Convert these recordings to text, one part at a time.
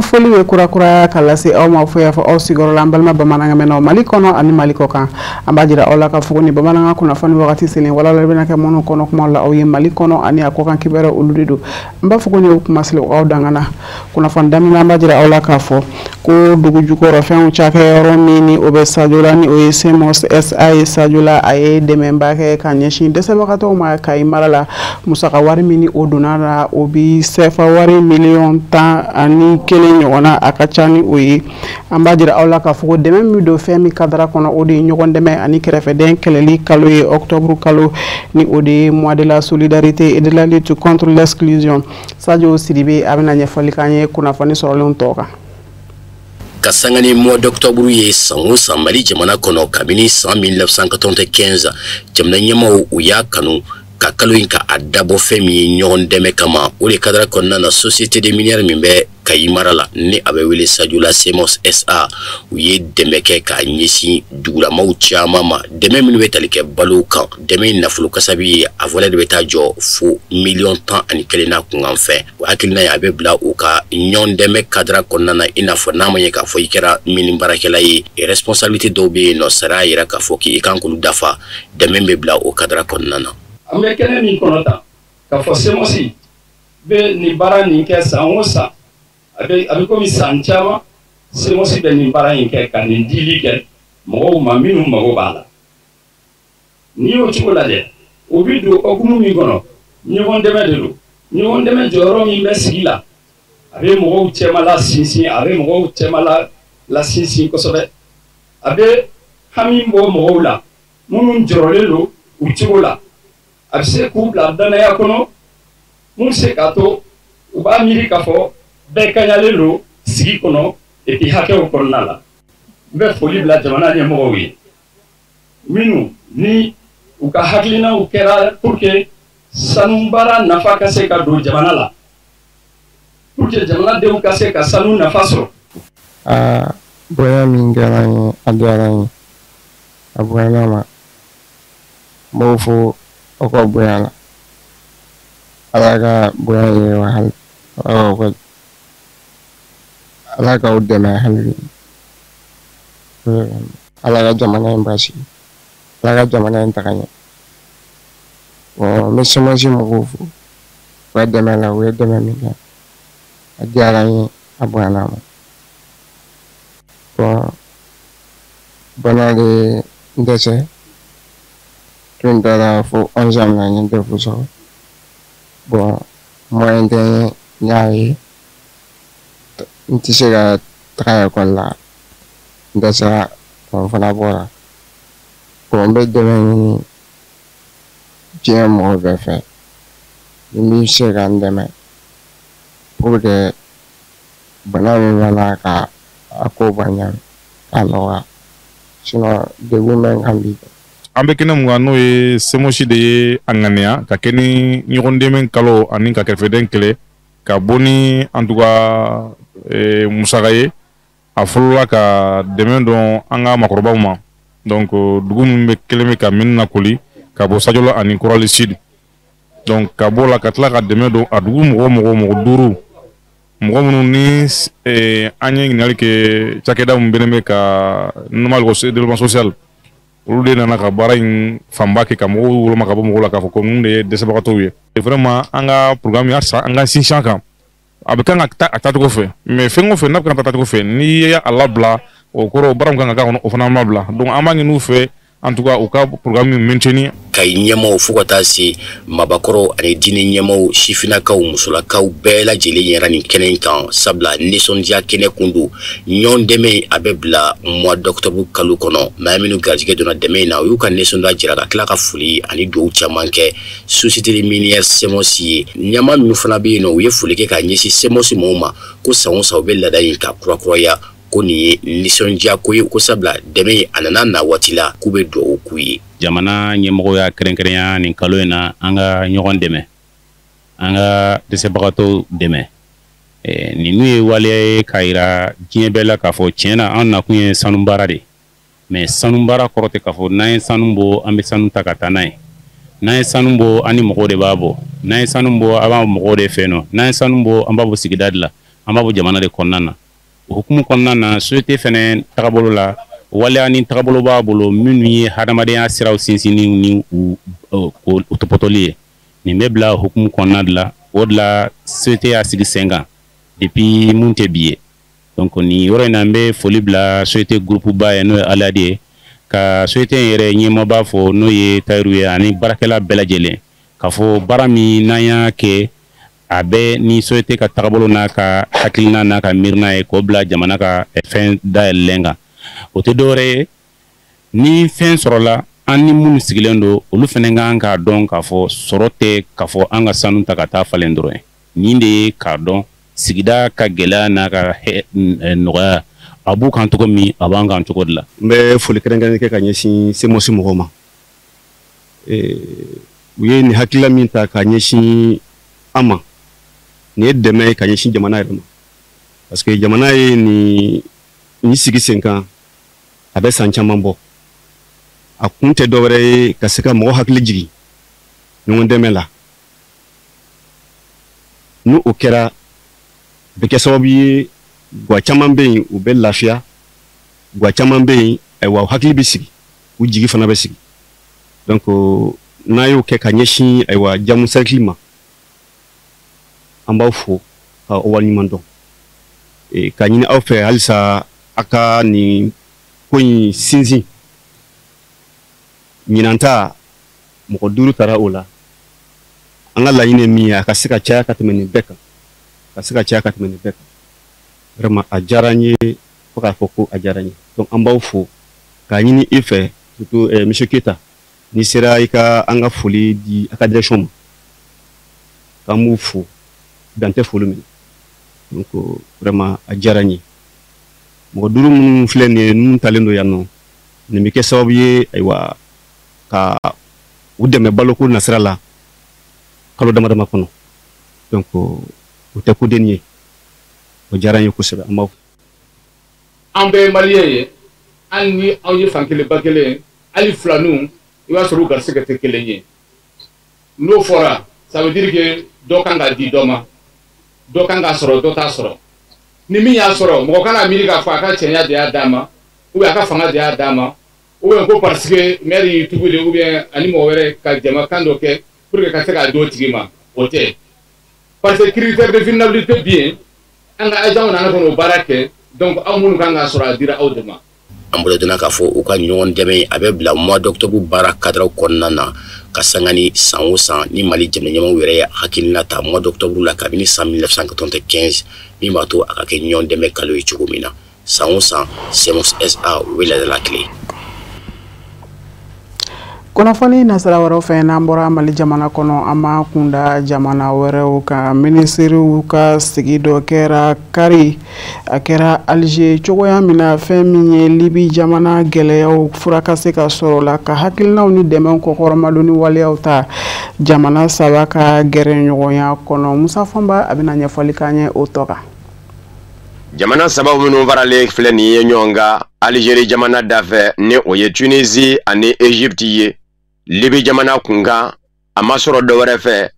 An foli bɛ kurakuraya ka lase aw ma fo y'a fɔ aw sigiyɔrɔ la, an balima bamanankan mɛnnaw, Mali kɔnɔ ani Mali kɔ kan. An b'a jira aw la k'a fɔ ko ni bamanankan kunnafoni wagati selen, walawalali bɛna kɛ minnu kɔnɔ kuma la aw ye Mali kɔnɔ ani a kɔkan kibaruyaw, olu de don. N b'a fɔ ko nin ye kuma selen aw dangana kunnafoni daminɛ. An b'a jira aw la k'a fɔ ko dugu jukɔrɔ fɛnw cakɛyɔrɔ min ni o bɛ Sadiola, ni o ye Semos SA ye Sadiola, a ye dɛmɛba kɛ ka ɲɛsin dɛsɛbagatɔw ma Kayi mara la. Musaka wari min ni o donna la, o bi sɛfa wari miliyɔn 11 ɲɔgɔn na, a ka ca ni o ye. An b'a jira aw la k'a fɔ ko dɛmɛ min don fɛn min kadara kɔnɔ, o de ye ɲɔgɔn dɛmɛ ani kɛrɛfɛdɛn kɛlɛli kalo ye, octobre kalo, ni o de ye mois de la solidarité et de la lutte contre l'exclusion. Sadio Sidibe, a bɛna ɲɛfɔli k'an ye kunnafoni sɔrɔlenw tɔ kan. Ka sanga ni mois d'octobre ye san o san Mali jamana kɔnɔ, kabini san 1995, jamana ɲɛmaw u y'a kanu ka kalo in ka a dabɔ fɛn min ye ɲɔgɔn dɛmɛ kama. O de kadara kɔnɔna na, société de minière min bɛ Kayi mara la, ni a bɛ wele Sadiola Semos SA, u ye dɛmɛ kɛ k'a ɲɛsin dugulamaw caman ma, dɛmɛ minnu bɛ tali kɛ balo kan. Dɛmɛ in nafolo kasabi ye, a valeur de bɛ taa jɔ fo miliyɔn 11 n'a kunkan fɛn. O hakilina ye a bɛ bila u ka ɲɔgɔn dɛmɛ kadara kɔnɔna na, i n'a fɔ n'a ma ɲɛ k'a fɔ i kɛra mini baarakɛla ye, responsabilité dɔw bɛ yen nɔ, sariya yira k'a fɔ k'i kan k'olu dafa. Dɛmɛ bɛ bila o kadara kɔnɔna na. An bɛ kɛnɛ min kɔnɔ tan, k'a fɔ Semos bɛ nin baara nin kɛ san o san, a bɛ komi san caman Semos bɛ nin baara in kɛ, ka nin dili kɛ mɔgɔw ma minnu mago b'a la. N'i y'o cogo lajɛ, o bɛ don hokumu min kɔnɔ, ɲɔgɔn dɛmɛ de don. Ɲɔgɔn dɛmɛ jɔyɔrɔ min bɛ sigi la, a bɛ mɔgɔw cɛmala sinsin, a bɛ mɔgɔw cɛmala la sinsin kosɛbɛ, a bɛ hami bɔ mɔgɔw la minnu jɔrɔlen don u cogo la, a bɛ se k'u bila danaya kɔnɔ mun bɛ se k'a to u b'a miiri k'a fɔ bɛɛ kaɲalen don sigi kɔnɔ, et puis hakɛw kɔnɔna la. N bɛ foli bila jamana ɲɛmɔgɔw ye minnu ni u ka hakilinaw kɛra pour que sanu baara nafa ka se ka don jamana la, pour que jamanadenw ka se ka sanu nafa sɔrɔ. Aa, bonya min kɛra n ye, a diyara n ye, a bonyana ma. N b'aw fo aw ka bonya la. Ala ka bonya yiriwa hali Ala k'aw dɛmɛ hali bi. Ala ka jamana in basigi, Ala ka jamana in taga ɲɛ. Bon, n bɛ Semos mɔgɔw fo u ka dɛmɛ la. U ye dɛmɛ min kɛ, a diyara n ye, a bonyana ma. Bon, bana de ye n dɛsɛ, tun taara fo 11 ans na, n ye DEF sɔrɔ. Bon, moyen tɛ n ye, n y'a ye n tɛ se ka taga ekɔli la, n dɛsɛra. Bon, n fana bɔra. Bon, n bɛ dɛmɛ ɲini diɲɛ mɔgɔ bɛɛ fɛ ni min bɛ se ka n dɛmɛ pour que bana min bɛ n na, ka a ko ba ɲɛ k'a nɔgɔya, sinon degun bɛ n kan bi. An bɛ kɛnɛ mun kan, n'o ye Semos de ye a ŋaniya ka kɛ ni ɲɔgɔn dɛmɛ kalo ani ka kɛrɛfɛdɛn kɛlɛ, ka bɔ ni en tout cas musaka ye. A fɔlɔla ka dɛmɛ dɔn an ka makɔrɔbaw ma. Donc dugu min bɛ kelen bɛ ka min lakoli ka bɔ Sadiola ani Korali Sud. Donc ka bɔ la, ka tila ka dɛmɛ don a dugu mɔgɔ mɔgɔ mɔgɔ duuru, mɔgɔ minnu ni an ye ɲininkali kɛ cakɛda min bɛnnen bɛ ka normal ko développement social, olu de nana ka baara in fanba kɛ, ka mɔgɔw woloma ka bɔ mɔgɔw la k'a fɔ ko ninnu de ye dɛsɛbagatɔw ye. Vraiment, an ka programme halisa an ka sinsin a kan. A bɛ kan ka taa a taacogo fɛ, mais fɛn o fɛn n'a bɛ kan ka taa taacogo fɛ, n'i ye a labila, o kɔrɔ baara min kan ka k'a kɔnɔ, o fana ma bila. Donc an b'a ɲini u fɛ, en tout cas, u ka programme maintenir. Kayi ɲɛmaw fo ka taa se mabakɔrɔ ani diinɛ ɲɛmaw, sifinnakaw, musolakaw, bɛɛ lajɛlen yɛrɛ nin kɛnɛ in kan, sabula nisɔndiya kɛnɛ kun don. Ɲɔgɔn dɛmɛ a bɛ bila mois d'octobre kalo kɔnɔ. Maa minnu garijɛgɛ donna dɛmɛ in na, u y'u ka nisɔndiya jira ka tila ka foli ani dugawu caman kɛ société minière Semos ye. Ɲɛmaa minnu fana bɛ yen nɔ, u ye foli kɛ k'a ɲɛsin Semos mɔgɔw ma ko san o san u bɛ laada in ka kurakuraya, ko nin ye nisɔndiya ko ye, ko sabula dɛmɛ a nana na waati la, k'u bɛ dugawu k'u ye. Jamana ɲɛmɔgɔ y'a kɛrɛnkɛrɛnya nin kalo in na, an ka ɲɔgɔn dɛmɛ, an ka dɛsɛbagatɔw dɛmɛ. Ninnu ye waleya ye k'a yira diɲɛ bɛɛ la k'a fɔ tiɲɛ na, an nakun ye sanu baara de. Mais sanu baara kɔrɔ tɛ k'a fɔ n'an ye sanu bɔ, an bɛ sanu ta ka taa n'a ye. N'an ye sanu bɔ, an ni mɔgɔw de b'a bɔ. N'an ye sanu bɔ, an b'a mɔgɔw de fɛ nɔ. N'an ye sanu bɔ, an b'a bɔ sigida de la. An b'a bɔ jamana de kɔnɔna na. O hukumu kɔnɔna na, société fɛnɛ tagabolo la, waleya ni tagabolo b'a bolo minnu ye hadamadenya siraw sinsinni ni u tɔpɔtɔli ye. Nin bɛ bila hukumu kɔnɔna de la. O de la société y'a sigi sen kan depuis mun tɛ bi ye. Donc nin yɔrɔ in na, n bɛ foli bila société groupe ba ye, n'o ye Aladi ye, ka société in yɛrɛ ɲɛmaaba fɔ, n'o ye Tayiru ye, ani baarakɛla bɛɛ lajɛlen, k'a fɔ baara min n'an y'a kɛ, a bɛ ni société ka tagabolo n'a ka hakilina n'a ka miirina ye, k'o bila jamana ka fɛn dayɛlɛlen kan. O tɛ dɔwɛrɛ ye, ni fɛn sɔrɔla, an ni minnu sigilen don, olu fana kan k'a dɔn k'a fɔ sɔrɔ tɛ k'a fɔ an ka sanu ta ka taa falen dɔrɔn ye. Nin de ye k'a dɔn sigida ka gɛlɛya n'a ka nɔgɔya, a b'u kan cogo min, a b'an kan cogo de la. N bɛ foli kɛrɛnkɛrɛnnen kɛ ka ɲɛsin CMOS mɔgɔw ma. U ye nin hakilila min ta ka ɲɛsin an ma, nin ye dɛmɛ ye ka ɲɛsin jamana yɛrɛ ma, parce que jamana ye nin sigi sen kan, a bɛ san caman bɔ. A kun tɛ dɔwɛrɛ ye ka se ka mɔgɔ hakili jigin ɲɔgɔn dɛmɛ la. N'o o kɛra, a bɛ kɛ sababu ye, gwa caman bɛ yen, u bɛ lafiya, gwa caman bɛ yen, ayiwa, u hakili bɛ sigi, u jigi fana bɛ sigi. Donc n'a y'o kɛ ka ɲɛsin, ayiwa, Jamu Cercle ma, an b'aw fo ka waleɲuman dɔn, ka ɲini aw fɛ halisa a ka nin ko in sinsin. Ɲinan ta, mɔgɔ 5 taara o la. An ka laɲini ye min ye, a ka se ka caya ka tɛmɛ nin bɛɛ kan, ka se ka caya ka tɛmɛ nin bɛɛ kan. Vraiment, a diyara n ye fo k'a fɔ ko a diyara n ye. Donc an b'aw fo k'a ɲini i fɛ, surtout monsieur Keyita, n'i sera i ka an ka foli di a ka direction ma, k'an b'u fo dan tɛ foli min. Donc vraiment, a diyara n ye. Mɔgɔ 5 minnu filɛ nin ye, ninnu talen don yan nɔ, nin bɛ kɛ sababu ye, ayiwa, ka u dɛmɛ baloko nasira la kalo dama dama kɔnɔ. Donc o tɛ kodenni ye, o diyara n ye kosɛbɛ. An b'aw An bɛɛ ye malien ye. Hali ni aw ye fan kelen ba kelen ye, hali filaninw, i b'a sɔrɔ u garisɛgɛ tɛ kelen ye. N'o fɔra, ça veut dire que dɔ kan ka di dɔ ma, dɔ kan k'a sɔrɔ, dɔ t'a sɔrɔ. Ni min y'a sɔrɔ, mɔgɔ kana miiri k'a fɔ a ka cɛnya de y'a d'a ma, ou bien a ka fanga de y'a d'a ma, ou bien ko parce que maire y'i tugu de, ou bien ani mɔgɔ wɛrɛ ka jamakan dɔ kɛ pour que ka se k'a di o tigi ma. O tɛ, parce que critère de vulnérabilité bɛ yen. An ka agent nana ka n'o baara kɛ. Donc aw minnu kan k'a sɔrɔ, a dira aw de ma. An bolo donna k'a fɔ u ka ɲɔgɔn dɛmɛ, a bɛ bila mois d'octobre baara cadre kɔnɔna na, ka sanga ni san o san ni Mali jamana ɲɛmaaw yɛrɛ ye hakilina ta mois d'octobre la kabini san 1995, min b'a to a ka kɛ ɲɔgɔn dɛmɛ kalo ye cogo min na. San o san, CMOS SA, u bɛ laadala tile. Kunnafoni nasira wɛrɛw fɛ, n'an bɔra Mali jamana kɔnɔ, an b'an kunda jamana wɛrɛw kan. Minisiriw ka sigi dɔ kɛra kari, a kɛra Alger cogoya min na, fɛn min ye Libi jamana gɛlɛyaw fura ka se ka sɔrɔ la, ka hakilinaw ni dɛmɛw kɔkɔrɔmadon ni waleyaw ta jamana saba ka gɛrɛ ɲɔgɔnya kɔnɔ. Musa Fɔnba, a bɛna ɲɛfɔli k'an ye o tɔ kan. Jamana saba minnu faralen filɛ nin ye ɲɔgɔn kan Alizeri jamana dafɛ, ni o ye Tunisie ani Egypte ye, Libi jamana kunkan, a ma sɔrɔ dɔwɛrɛ fɛ,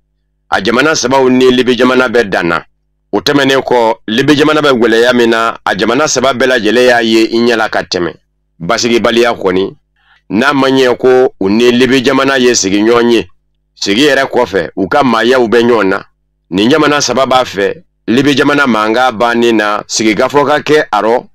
a jamana sabaw ni Libi jamana bɛ danna. O tɛmɛnen kɔ, Libi jamana bɛ gwɛlɛya min na, a jamana saba bɛɛ lajɛlen y'a ye i ɲɛ la ka tɛmɛ. Basigibaliya kɔni, n'a ma ɲɛ ko u ni Libi jamana ye sigiɲɔgɔn ye, sigi yɛrɛ kɔfɛ, u ka maayaw bɛ ɲɔgɔn na. Nin jamana saba b'a fɛ Libi jamana mankan banni na, sigikafɔ ka kɛ a rɔ,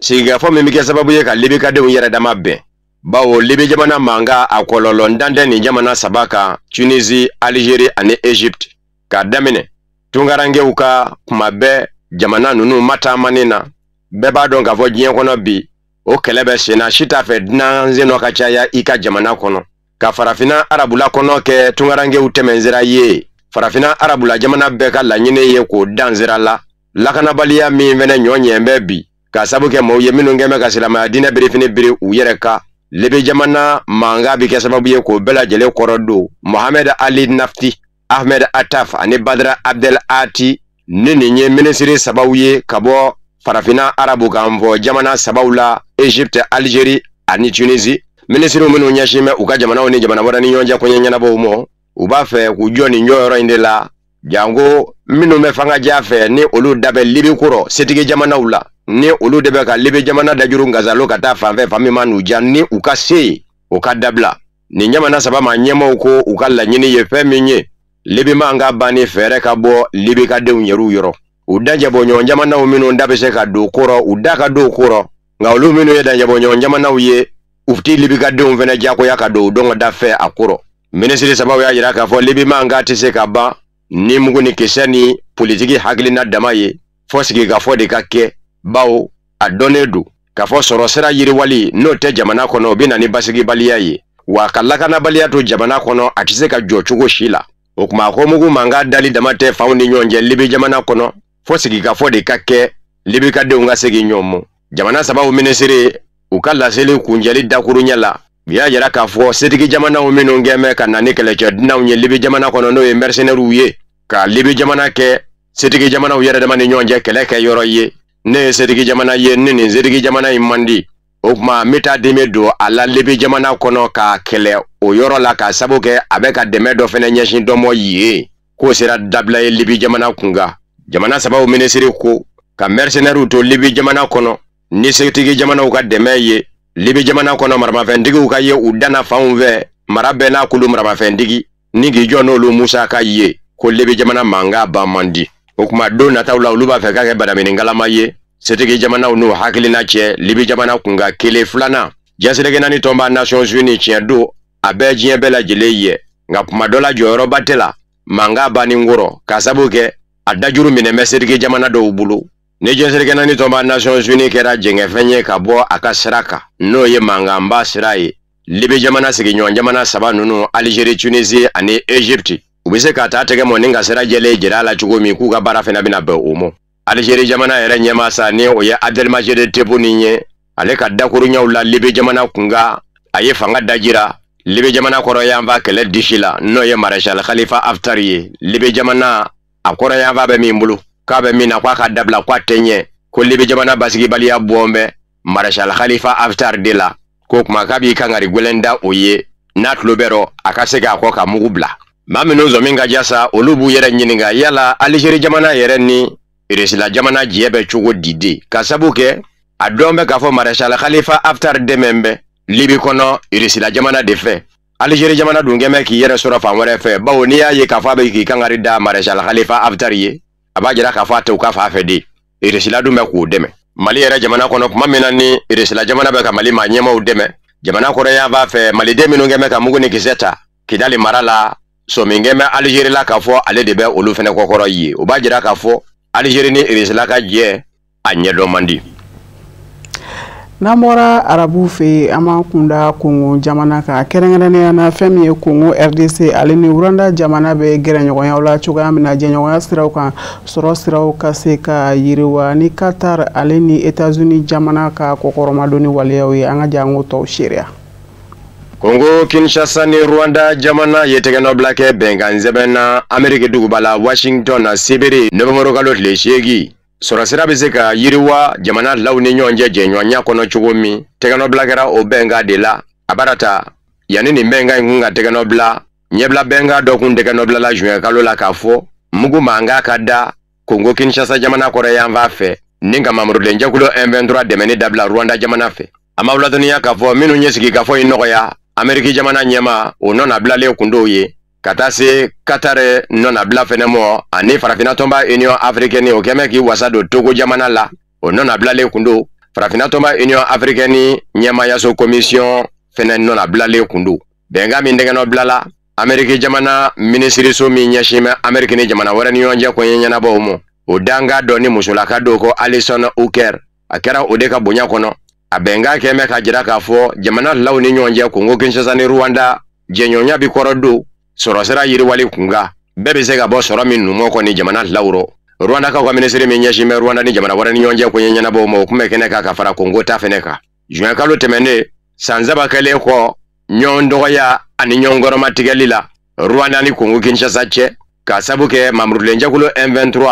sigikafɔ min bɛ kɛ sababu ye ka Libi kadenw yɛrɛ dama bɛn, bawo Libi jamana mankan, a kɔlɔlɔ dan tɛ nin jamana saba kan, Tunisie, Algérie ani Égypte. K'a daminɛ tunkarankew ka kuma bɛɛ jamana ninnu mataamani na, bɛɛ b'a dɔn k'a fɔ diɲɛ kɔnɔ bi, o kɛlɛ bɛ sen na. Si t'a fɛ dunan sen ka caya i ka jamana kɔnɔ, ka Farafinna arabula kɔnɔ kɛ tunkarankew tɛmɛnsira ye. Farafinna arabula jamana bɛɛ ka laɲini ye k'o dan sira la. Lakanabaliya min fɛnɛ ɲɔ ɲɛ bɛ bi, k'a sabu kɛ maaw ye minnu kɛn bɛ ka silamɛya diinɛ birifini biri u yɛrɛ kan, Libi jamana mankan bɛ kɛ sababu ye k'o bɛɛ lajɛlen kɔrɔ don. Mohamed Ali Nafti, Ahmed Ataf ani Badra Abdel Ati, ni nin ye minisiri sabaw ye ka bɔ Farafinna arabu kanfɔ jamana sabaw la, Egypte, Algérie ani Tunisie, minisiriw minnu ɲɛsin bɛ u ka jamanaw ni jamana wɛrɛ ni ɲɔgɔn cɛ koɲɛ ɲɛnabɔw ma, u b'a fɛ k'u jɔ nin jɔyɔrɔ in de la. Jango minnu bɛ fanga fɛ ni olu da bɛ Libi kɔrɔ setigi jamanaw la, ni olu de bɛ ka Libi jamana dajuru ngasalo ka taa fanfɛ fan min ma n'u diya ni u ka se yen, o ka dabila. Nin jamana saba maa ɲɛmaaw ko u ka laɲini ye fɛn min ye, Libi mankan banni fɛɛrɛ ka bɔ Libi ka denw yɛrɛw yɔrɔ. U danjɛbɔɲɔgɔn jamanaw minnu da bɛ se ka don kɔrɔ, u da ka don kɔrɔ, nka olu minnu ye danjɛbɔɲɔgɔn jamanaw ye, u ti Libi ka denw fɛnɛ diyagoya ka don u dɔngɔ da fɛ a kɔrɔ. Minisiri sabaw y'a jira k'a fɔ Libi mankan tɛ se ka ban ni mugu ni kisɛ ni politiki hakilina dama ye, fɔ sigikafɔ de ka kɛ, bawo a dɔnnen don k'a fɔ sɔrɔ sira yiriwali n'o tɛ jamana kɔnɔ, o bɛ na ni basigibaliya ye, wa ka lakanabaliya to jamana kɔnɔ a tɛ se ka jɔ cogo si la. O tuma ko mugu mankan dali dama tɛ fanw ni ɲɔgɔn cɛ Libi jamana kɔnɔ, fɔ sigikafɔ de ka kɛ Libi ka denw ka segin ɲɔgɔn ma. Jamana sabaw minisiri u ka laseli kunjɛli dakuruɲɛ la, u y'a jira k'a fɔ setigi jamanaw minnu kɛn bɛ ka na ni kɛlɛcɛ dunanw ye Libi jamana kɔnɔ, n'o ye mercenaires ye, ka Libi jamana kɛ setigi jamanaw yɛrɛ dama ni ɲɔgɔn cɛ kɛlɛ kɛ yɔrɔ ye. Ne ye setigi jamana ye, ni nin setigi jamana in man di, o tuma n bɛ taa dɛmɛ don a la Libi jamana kɔnɔ k'a kɛlɛ o yɔrɔ la, k'a sabu kɛ a bɛ ka dɛmɛ dɔ fɛnɛ ɲɛsin dɔ mɔ yen, k'o sera dabila ye Libi jamana kunkan. Jamana sabaw minisiri ko ka mercenaires to Libi jamana kɔnɔ ni setigi jamanaw ka dɛmɛ ye, Libi jamana kɔnɔ maramafɛntigiw ka ye u danna fanw fɛ, mara bɛɛ n'a kulu maramafɛntigi, ni k'i jɔ n'olu musaka ye, ko Libi jamana mankan ban man di. O tuma don nataw la olu b'a fɛ ka kɛ badaminikalama ye setigi jamanaw n'u hakilina cɛ Libi jamana kunkan. Kelen filanan, diɲɛ naani tɔnba Nations Unies tiɲɛ don a bɛɛ diɲɛ bɛɛ lajɛlen ye, nka kuma dɔ la jɔyɔrɔba tɛ la mankan banni kɔrɔ, k'a sabu kɛ a dajuru minɛ bɛ setigi jamana dɔw bolo. Ni diɲɛ naani tɔnba Nations Unies kɛra jɛngɛfɛn ye ka bɔ a ka sira kan, n'o ye mankanba sira ye, Libi jamana sigiɲɔgɔn jamana saba ninnu, Algérie, Tunisie ani Égypte, u bɛ se ka taa tɛgɛ mɔ ni ka sira jɛlen jira a la cogo min k'u ka baara fana bɛna bɛn o ma. Algérie jamana yɛrɛ ɲɛmaa sa, ni o ye Abdelmadjid Tebboune ye, ale ka dakuruɲɛw la Libi jamana kunkan, a ye fanga dajira Libi jamana kɔrɔyanfan kɛlɛ disi la, n'o ye Maréchal Khalifa Haftar ye. Libi jamana a kɔrɔyanfan bɛ min bolo, k'a bɛ min na, k'a ka dabila, k'a tɛ ɲɛ, ko Libi jamana basigibaliya bɔn bɛ Maréchal Khalifa Haftar de la, k'o kuma k'a b'i kangari gɛlɛn da o ye, n'a tulo bɛ rɔ a ka se k'a kɔ ka mugu bila. Maa minnu sɔmi ka jasa, olu b'u yɛrɛ ɲininka yala Algérie jamana yɛrɛ ni Irisila jamana jɛ bɛ cogo di de, ka sabu kɛ a dɔn bɛ k'a fɔ Maréchal Khalifa Haftar dɛmɛ bɛ Libi kɔnɔ Irisila jamana de fɛ. Algérie jamana dun kɛn bɛ k'i yɛrɛ sɔrɔ fan wɛrɛ fɛ, bawo n'i y'a ye k'a fɔ a bɛ k'i kangari da Maréchal Khalifa Haftar ye, a b'a jira k'a fɔ a tɛ u ka fan fɛ de, Irisila dun bɛ k'o dɛmɛ. Mali yɛrɛ jamana kɔnɔ, kuma min na ni Irisila jamana bɛ ka Mali maa ɲɛmaaw dɛmɛ, jamana kɔrɔyanfan fɛ maliden minnu kɛn bɛ ka mugu ni kisɛ ta Kidali mara la, sɔmi kɛn bɛ Algérie la k'a fɔ ale de bɛ olu fɛnɛ kɔkɔrɔ ye. O b'a jira k'a fɔ Algérie ni Irisila ka jɛ a ɲɛdɔn man di. N'an bɔra arabuw fɛ yen, an b'an kunda Kongo jamana kan, kɛrɛnkɛrɛnnenya na fɛn min ye Kongo RDC ale ni Rwanda jamana bɛ gɛrɛɲɔgɔnyaw la cogoya min na jɛɲɔgɔnya siraw kan, sɔrɔ siraw ka se ka yiriwa ni Qatar ale ni États-Unis jamana ka kɔkɔrɔmadonni waleyaw ye. An ka jango tɔw seereya. Kongo Kinshasa ni Rwanda jamana ye tɛgɛnɔbila kɛ bɛnkan sɛbɛn na Ameriki duguba la Washington na sibiri nowanburu kalo tile 8. Sɔrɔsira bɛ se ka yiriwa jamana law ni ɲɔgɔn cɛ jɛɲɔgɔnya kɔnɔ cogo min, tɛgɛnɔbila kɛra o bɛnkan de la. A baara ta yanni nin bɛnkan in kun ka tɛgɛnɔbila, ɲɛbila bɛnkan dɔ kun tɛgɛnɔbila la juin kalo la k'a fɔ mugu mankan ka da Kongo Kinshasa jamana kɔrɔ yanfan fɛ, ni ka mamurudenjɛkulu M23 dɛmɛni dabila Rwanda jamana fɛ. A ma ladɔnniya k'a fɔ minnu ye sigikafɔ in nɔgɔya, Ameriki jamana ɲɛmaa o nɔnabilalen kun dɔw ye, ka taa se Qatar nɔnabila fɛnɛ mɔ, ani farafinna tɔnba Union africaine o kɛn bɛ k'i wasa don Togo jamana la, o nɔnabilalen kun don. Farafinna tɔnba Union africaine ɲɛmaayaso commission fɛnɛ nɔnabilalen kun don. Bɛnkan min tɛgɛnɔ la, Ameriki jamana minisiriso min ɲɛsin bɛ Ameriki ni jamana wɛrɛ ni ɲɔgɔn cɛ koɲɛ ɲɛnabɔw ma, o dankan dɔ ni musolaka dɔw ko Alison Uker, a kɛra o de ka bonya kɔnɔ. A bɛnkan kɛn bɛ ka jira k'a fɔ jamana law ni ɲɔgɔn cɛ Kongo Kinshasa ni Rwanda jɛɲɔgɔnya bi kɔrɔ don sɔrɔsira yiriwali kunkan, bɛɛ bɛ se ka bɔ sɔrɔ min numu kɔni jamana law rɔ. Rwandakaw ka minisiri min ɲɛsin bɛ Rwanda ni jamana wɛrɛ ni ɲɔgɔn cɛ koɲɛ ɲɛnabɔw ma, o kun bɛ kɛnɛ kan ka fara Kongo ta fɛnɛ kan. Juin kalo tɛmɛnen, san 3 kɛlen kɔ ɲɔgɔn dɔgɔya ani ɲɔgɔn kɔrɔmatigɛli la Rwanda ni Kongo Kinshasa cɛ, k'a sabu kɛ mamurudenjɛkulu M23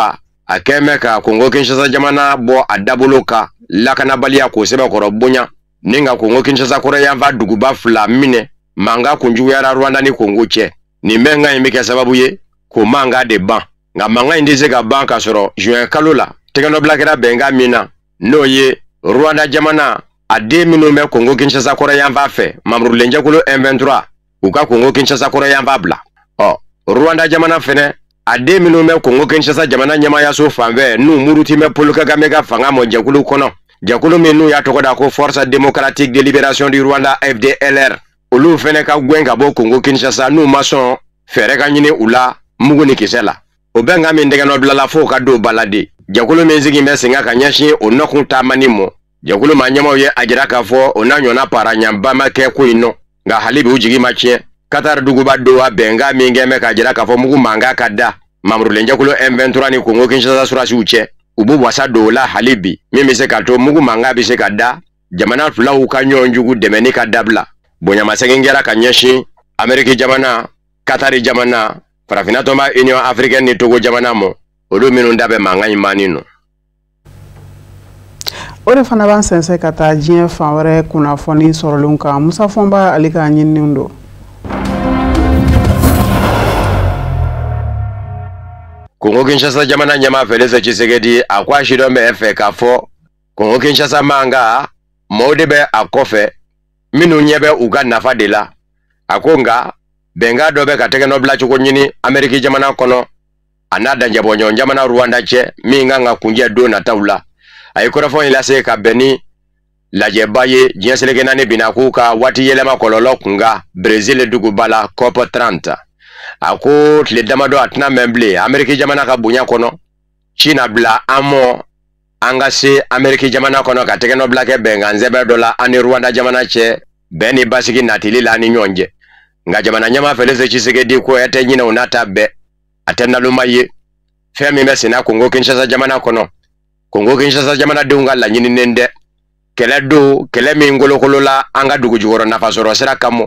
a kɛn bɛ ka Kongo Kinshasa jamana bɔ a dabolo kan lakanabaliya k'o sɛbɛkɔrɔ bonya, ni ka Kongo Kinshasa kɔrɔyanfan duguba 2 minɛ. Mankan kun juguyara Rwanda ni Kongo cɛ. Nin bɛnkan in bɛ kɛ sababu ye k'o mankan de ban. Nka mankan in tɛ se ka ban ka sɔrɔ juin kalo la tɛgɛnɔbila kɛra bɛnkan min na, n'o ye Rwanda jamana a den minnu bɛ Kongo Kinshasa kɔrɔyanfan fɛ, mamurulenjɛkulu M23 u ka Kongo Kinshasa kɔrɔyanfan bila. Ɔ Rwanda jamana fɛnɛ a den minnu bɛ Kongo Kinshasa jamana ɲɛmaayaso fanfɛ, n'u muruti bɛ Paul Kagame ka fanga mɔ jɛkulu kɔnɔ, jɛkulu min n'u y'a tɔgɔ da ko Force démocratique de libération du Rwanda FDLR, olu fɛnɛ ka gɛn ka bɔ Kongo Kinshasa n'u ma sɔn fɛɛrɛ ka ɲini u la mugu ni kisɛ la. O bɛnkan min tɛgɛnɔ la f'o ka don ba la de. Jɛkulu min sigi bɛ sen kan ka ɲɛsin o nɔkun taamani mɔ, jɛkulu maa ɲɛmaw ye a jira k'a fɔ o n'a ɲɔgɔnna paraɲanba ma kɛ ko in nɔ, nka hali bi u jigi ma tiɲɛ. Qatar duguba Doha bɛnkan min kɛ bɛ k'a jira k'a fɔ mugu mankan ka da mamurulenjɛkulu M23 ni Kongo Kinshasa surasiw cɛ, u b'u wasa don o la hali bi, min bɛ se k'a to mugu mankan bɛ se ka da jamana filaw ka ɲɔgɔn jugu dɛmɛni ka dabila. Bonyamasegin kɛra ka ɲɛsin Ameriki jamana, Qatari jamana, Farafinna tɔnba Union africaine ni Togo jamana mɔ, olu minnu da bɛ mankan in banni nɔ. O de fana b'an sɛnsɛn ka taa diɲɛ fan wɛrɛ kunnafoni sɔrɔlenw kan. Musa Fɔnba ale ka ɲininiw don. Kongo Kinshasa jamana ɲɛmaa Félix Tshisekedi a ko a sidɔn bɛ fɛ k'a fɔ Kongo Kinshasa mankan maaw de bɛ a kɔfɛ minnu ɲɛ bɛ u ka nafa de la. A ko nka bɛnkan dɔ bɛ ka tɛgɛnɔ bila cogo ɲini Ameriki jamana kɔnɔ a n'a danjɛbɔɲɔgɔn jamana Rwanda cɛ, min kan ka kunjɛ don nataw la. A ye kɔrɔfɔ in lase ka bɛn ni lajɛba ye diɲɛ seleke naani binna k'u ka waati yɛlɛma kɔlɔlɔ kunkan Brésil duguba la COP 30. A ko tile damadɔ a tɛna mɛn bilen Ameriki jamana ka bonya kɔnɔ, ci na bila an mɔ an ka se Ameriki jamana kɔnɔ ka tɛgɛnɔ bila kɛ bɛnkan sɛbɛn dɔ la an ni Rwanda jamana cɛ, bɛn ni basigi natili la ni ɲɔgɔn cɛ. Nka jamana ɲɛmaa Félix Tshisekedi ko ɛ tɛ ɲinɛ o n'a ta bɛɛ, a tɛ naloma ye. Fɛn min bɛ senna Kongo Kinshasa jamana kɔnɔ, Kongo Kinshasa jamanadenw ka laɲininen dɛ. Kɛlɛ don, kɛlɛ min kolokolola an ka dugu jukɔrɔ nafasɔrɔ sira kama.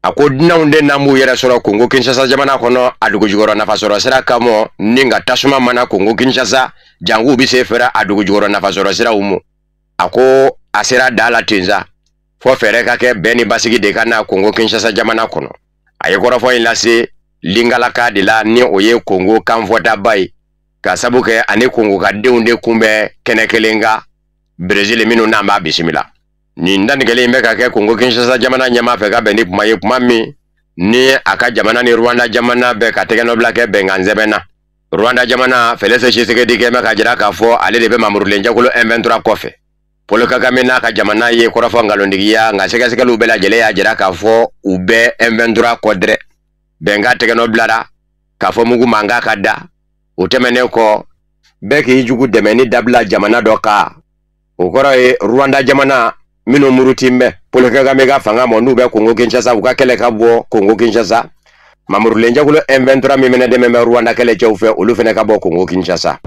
A ko dunanw de n'an b'u yɛrɛ sɔrɔ Kongo Kinshasa jamana kɔnɔ a dugu jukɔrɔ nafasɔrɔ sira kama, ni ka tasuma mana Kongo Kinshasa jankuw bɛ se fɛrɛ a dugu jukɔrɔ nafasɔrɔ siraw ma. A ko a sera da la ten sa, fɔ fɛɛrɛ ka kɛ bɛn ni basigi de ka na Kongo Kinshasa jamana kɔnɔ. A ye kɔrɔfɔ in lase Lingalaka de la, ni o ye Kongo kanfɔtaba ye, ka sabu kɛ ani Kongo ka denw de kun bɛ kɛnɛ kelen kan Brésil minnu n'an b'a bisimila. Nin dantigɛli in bɛ ka kɛ Kongo Kinshasa jamana ɲɛmaa fɛ ka bɛn ni kuma ye, kuma min ni a ka jamana ni Rwanda jamana bɛ ka tɛgɛnɔbila kɛ bɛnkan sɛbɛn na. Rwanda jamana Félix Tshisekedi kɛ bɛ ka jira k'a fɔ ale de bɛ mamurulenjɛkulu M23 kɔfɛ. Paul Kagame n'a ka jamana ye kɔrɔfɔ nkalontigiya, nka sɛgɛsɛgɛliw bɛɛ lajɛlen y'a jira k'a fɔ u bɛ M23 kɔ dɛrɛ. Bɛnkan tɛgɛnɔ bilara k'a fɔ mugu mankan ka da. O tɛmɛnen kɔ, bɛɛ k'i jugu dɛmɛ ni dabila jamana dɔ kan. O kɔrɔ ye Rwanda jamana minnu muruti bɛ Paul Kagame ka fanga mɔ, n'u bɛ Kongo Kinshasa, u ka kɛlɛ ka bɔ Kongo Kinshasa. Mamurulenjɛkulu M23 min fɛnɛ dɛmɛ bɛ Rwanda kɛlɛcɛw fɛ, olu fɛnɛ ka bɔ Kongo Kinshasa.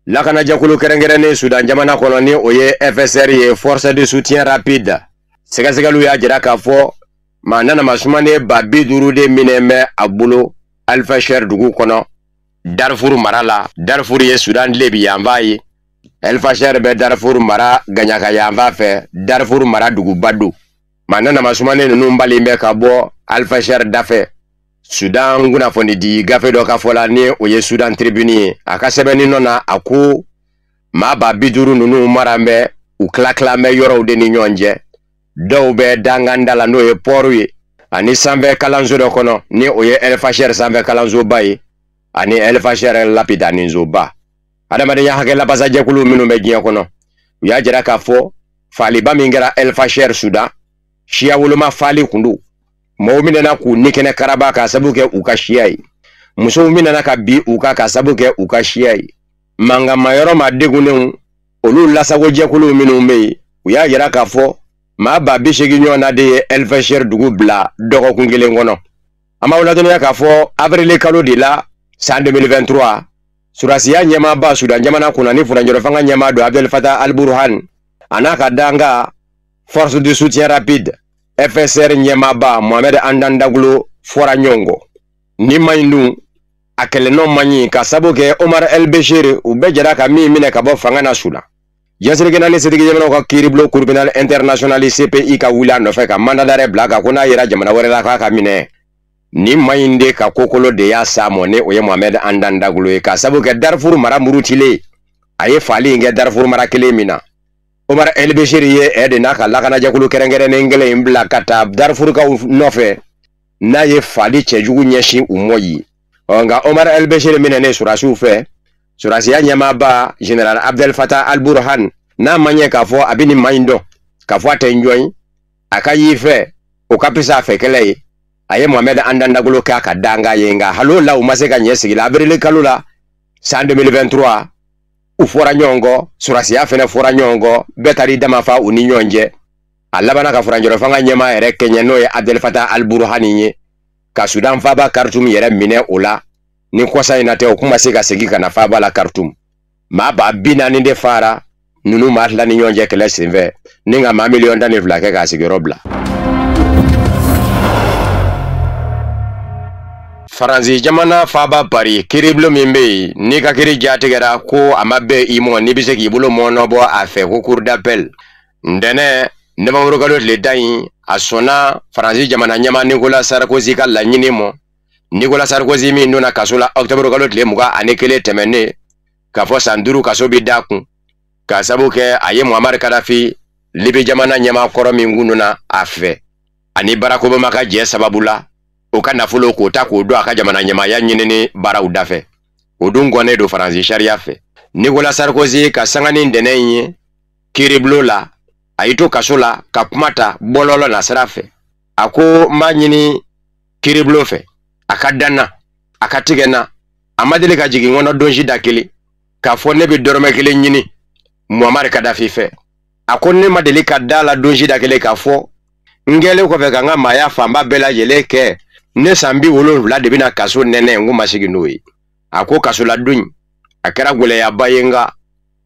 Lakanajɛkulu kɛrɛnkɛrɛnnen Sudan jamana kɔnɔ, ni o ye FSR ye, Force de soutien rapide, sɛgɛsɛgɛliw y'a jira k'a fɔ maa nana sumanen 50,000 de minɛ bɛ a bolo Al-Fasher dugu kɔnɔ Darfur mara la. Darfur ye Sudan tilebi yanfan ye. El-Fasher bɛ Darfur mara gaɲaka yanfan fɛ, Darfur mara duguba don. Maa nana sumanen ninnu balen bɛ ka bɔ Al-Fasher dafɛ. Sudan kunnafoni di gafe dɔ ka fɔ la, ni o ye Sudan Tribune ye, a ka sɛbɛnni nɔ na, a ko maa 50,000 ninnu mara bɛ u tila tila bɛ yɔrɔw de ni ɲɔgɔn cɛ. Dɔw bɛ danganda la, n'o ye pɔriw ye, ani sanfɛ kalanso dɔ kɔnɔ, ni o ye El-Fasher sanfɛ kalansoba ye, ani El-Fasher lapidaninsoba. Adamadenya hakɛ labasajɛkulu minnu bɛ diɲɛ kɔnɔ, u y'a jira k'a fɔ faaliba min kɛra El-Fasher Sudan, siya woloma faali kun don. Mɔgɔw minɛna k'u ni kɛnɛ karaba k'a sabu kɛ u ka siya ye. Musow minɛna ka bi u kan k'a sabu kɛ u ka siya ye. Mankanmayɔrɔ ma degunnenw, olu lasagojɛkulu minnu bɛ yen, u y'a jira k'a fɔ maa 80,000 ɲɔgɔnna de ye El-Fasher dugu bila dɔgɔkun kelen kɔnɔ. An b'aw ladɔnniya k'a fɔ avril kalo de la san 2023, surasiya ɲɛmaaba Sudan jamana kunna ni furancɛrɔ fanga ɲɛmaa don Abdel Fattah al-Burhan, a n'a ka danga Force de soutien rapide FSR ɲɛmaaba Mohamed Hamdan Daglo fɔra ɲɔgɔn kɔ. Ni ma ɲi dun, a kɛlɛnɔ man ɲi ka sabu kɛ Omar El Béchir, u bɛɛ jɛra ka min minɛ ka bɔ fanga na Sudan. Diɲɛ seleke naani setigi jamanaw ka kiiribulon Cour pénale internationale CPI ka wuli a nɔfɛ ka mandat d'arrêt bila kan ko n'a yera jamana wɛrɛ la k'a ka minɛ. Nin maa in de ka kokolo de y'a s'a mɔ, ni o ye Mohamed Hamdan Dagalo ye, k'a sabu kɛ Darfur mara murutilen, a ye faali in kɛ Darfur mara kelen min na. Omar El Bashir ye ɛ de n'a ka lakanajɛkulu kɛrɛnkɛrɛnnen kelen in bila ka taa Darfurkaw nɔfɛ, n'a ye faali cɛjugu ɲɛsin u mɔ ye. Ɔ nka Omar El Bashir minɛnen surasiw fɛ, surasiya ɲɛmaaba Général Abdel Fattah al-Burhan, n'a ma ɲɛ k'a fɔ a bɛ nin maa in dɔn, k'a fɔ a tɛ n jɔn ye, a ka y'i fɛ o ka fisa a fɛ kɛlɛ ye. A ye Mohamed Hamdan Dagalo kɛ a ka danga ye, nka hali o la u ma se ka ɲɛ sigi la. Avril kalo la san 2023, u fɔra ɲɔgɔn kɔ, surasiya fɛnɛ fɔra ɲɔgɔn kɔ, bɛɛ taar'i dama fa u ni ɲɔgɔn cɛ. A labanna ka furancɛrɔ fanga ɲɛmaa yɛrɛ kɛɲɛ, n'o ye Abdel Fattah al-Burhan ye, ka Sudan faaba Khartoum yɛrɛ minɛ o la. Ni kɔsa in na tɛ, o kun ma se ka segin ka na faaba la Khartoum. Maa 40,000 de fara ninnu maa fila ni ɲɔgɔn cɛ kɛlɛ senfɛ, ni ka maa 12 miliyɔn kɛ k'a sigiyɔrɔ bila. Faransi jamana faaba Paris, kiiribulon min bɛ yen n'i ka kiiri jatigɛra ko a ma bɛn i mɔ, n'i bɛ se k'i bolo mɔɔnɔbɔ a fɛ, ko cour d'appel, ntɛnɛn novembre kalo tile 10 in, a sɔnna Faransi jamana ɲɛmaa Nicolas Sarkozy ka laɲini mɔ. Nicolas Sarkozy min donna kaso la octobre kalo tile 21 tɛmɛnen, k'a fɔ san 5 kaso bɛ d'a kun, k'a sabu kɛ a ye Muammar Kadhafi, Libi jamana ɲɛmaa kɔrɔ min kun donna a fɛ ani Barack Obama ka jɛ sababu la, o ka nafolo k'o ta k'o don a ka jamana ɲɛmaaya ɲinini baaraw dafɛ. O dun gɔnnen don Faransi sariya fɛ. Nicolas Sarkozy ka sanga ni ntɛnɛn in ye kiiribulon la, a y'i to kaso la ka kuma ta bɔlɔlɔ nasira fɛ. A ko n b'a ɲini kiiribulon fɛ a ka dan na, a ka tigɛ n na. A ma deli ka jigin n kɔnɔ don si da kelen k'a fɔ ne bɛ dɔrɔmɛ kelen ɲini Muammar Kadhafi fɛ. A ko ne ma deli ka da la don si da kelen k'a fɔ n kɛlen kɔfɛ ka n ka maaya fanba bɛɛ lajɛlen kɛ, ne san 70 de bɛna kaso nɛnɛ, n ko ma sigi n'o ye. A ko kasoladon a kɛra gɛlɛyaba ye, nka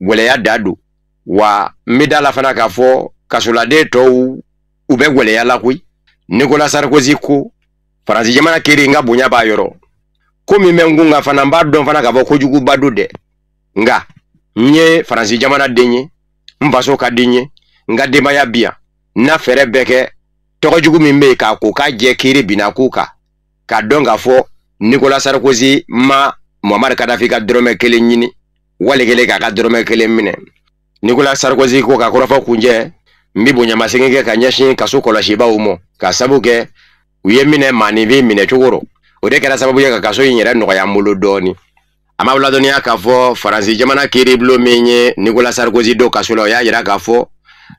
gɛlɛya da don wa. N bɛ da la fana k'a fɔ kasoladen tɔw u bɛ gɛlɛya la koyi. Nicolas Sarkozy ko Faransi jamana kiiri n ka bonya b'a yɔrɔ ko min bɛ n kun kan fana, n b'a dɔn fana k'a fɔ kojuguba don dɛ, nka n ye Faransi jamana den ye, n faso ka di n ye, n ka denbaya bi yan, n na fɛɛrɛ bɛɛ kɛ tɔgɔjugu min bɛ yen k'a ko k'a jɛ kiiri binna k'u kan, k'a dɔn k'a fɔ Nicolas Sarkozy ma Muammar Kadhafi ka dɔrɔmɛ kelen ɲini, wali kelen k'a ka dɔrɔmɛ kelen minɛ. Nicolas Sarkozy ko ka kɔrɔfɔ kuncɛ, n bɛ bonyamasegin kɛ ka ɲɛsin kaso kɔlɔsibaw ma, ka sabu kɛ u ye minɛ maaninfin minɛ cogo rɔ, o de kɛra sababu ye ka kaso in yɛrɛ nɔgɔya n bolo dɔɔni. A ma ladɔnniya k'a fɔ Faransi jamana kiiribulon min ye Nicolas Sarkozy don kaso la, o y'a yira k'a fɔ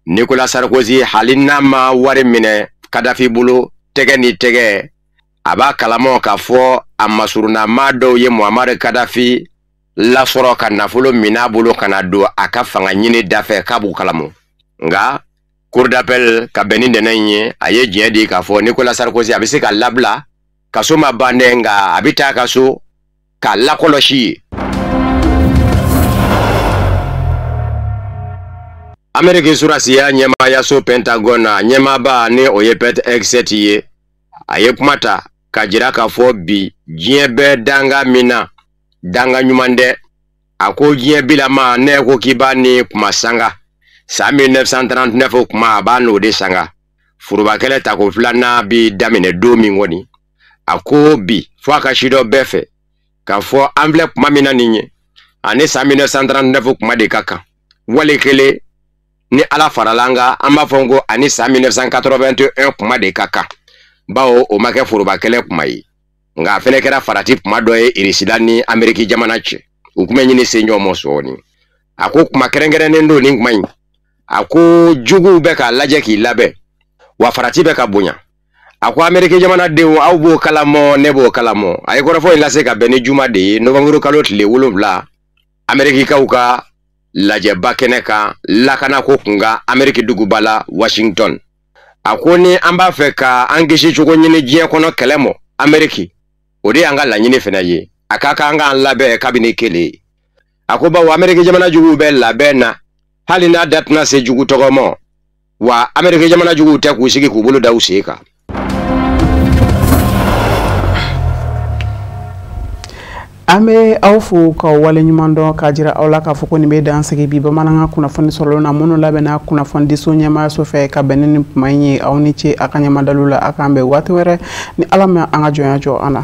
Nicolas Sarkozy, hali n'a ma wari minɛ Kadhafi bolo tɛgɛ ni tɛgɛ, a b'a kalama k'a fɔ a masurunna maa dɔw ye Muammar Kadhafi lasɔrɔ ka nafolo minɛ a bolo ka na don a ka fanga ɲini dafɛ, k'a b'u kalama. Nka cour d'appel, ka bɛn ni ntɛnɛn in ye, a ye diɲɛ di k'a fɔ Nicolas Sarkozy a bɛ se ka labila, kaso ma ban dɛ, nka a bɛ taa ka so k'a lakɔlɔsi ye. Ameriki surasiya ɲɛmaayaso Pentagone na ɲɛmaaba, ni o ye Pete Hegseth ye, a ye kuma ta ka jira k'a fɔ bi diɲɛ bɛ danga min na, danga ɲuman dɛ. A ko diɲɛ bilama ne ko k'i b'a ni kuma sanga san 1939 kuma, a b'a n'o de sanga forobakɛlɛ tako filanan bi daminɛ don min kɔni. A ko bi fo a ka sidɔn bɛɛ fɛ k'a fɔ an filɛ kuma min na nin ye, ani san 1939 kuma de ka kan, wali kelen ni Ala farala an kan, an b'a fɔ ko ani san 1981 kuma de ka kan, bawo o ma kɛ forobakɛlɛ kuma ye, nka a fɛnɛ kɛra farati kuma dɔ ye Irisila ni Ameriki jamana cɛ, u kun bɛ ɲini se ɲɔgɔn ma sɔɔni. A ko kuma kɛrɛnkɛrɛnnen don nin kuma in. A ko juguw bɛ k'a lajɛ k'i labɛn, wa farati bɛ ka bonya. A ko Ameriki jamanadenw, aw b'o kalamɔ, ne b'o kalamɔ. A ye kɔrɔfɔ in lase ka bɛn ni juma de ye, novembre kalo tile 7, Amerikikaw ka lajɛba kɛnɛ kan lakanako kunkan Ameriki duguba la Washington. A ko ni an b'a fɛ ka an kisi cogo ɲini diɲɛ kɔnɔ kɛlɛ mɔ Ameriki, o de y'an ka laɲini fɛnɛ ye, a ka kan k'an labɛn kabini kelen. A ko bawo Ameriki jamana juguw bɛ labɛn na, hali n'a da tɛna se jugu tɔgɔ ma, wa Ameriki jamana juguw tɛ k'u sigi k'u bolo da u sen kan. An An bɛ aw fo k'aw waleɲuman dɔn, k'a jira aw la k'a fɔ ko nin bɛ dan sigi bi bamanankan kunnafoni sɔrɔlenw na, minnu labɛnna kunnafonidiso ɲɛmaayaso fɛ ka bɛn ni nin kuma in ye. Aw ni ce a ka ɲɛmadalu la. A k'an bɛn waati wɛrɛ ni Ala ma an ka jɔnya jɔ an na.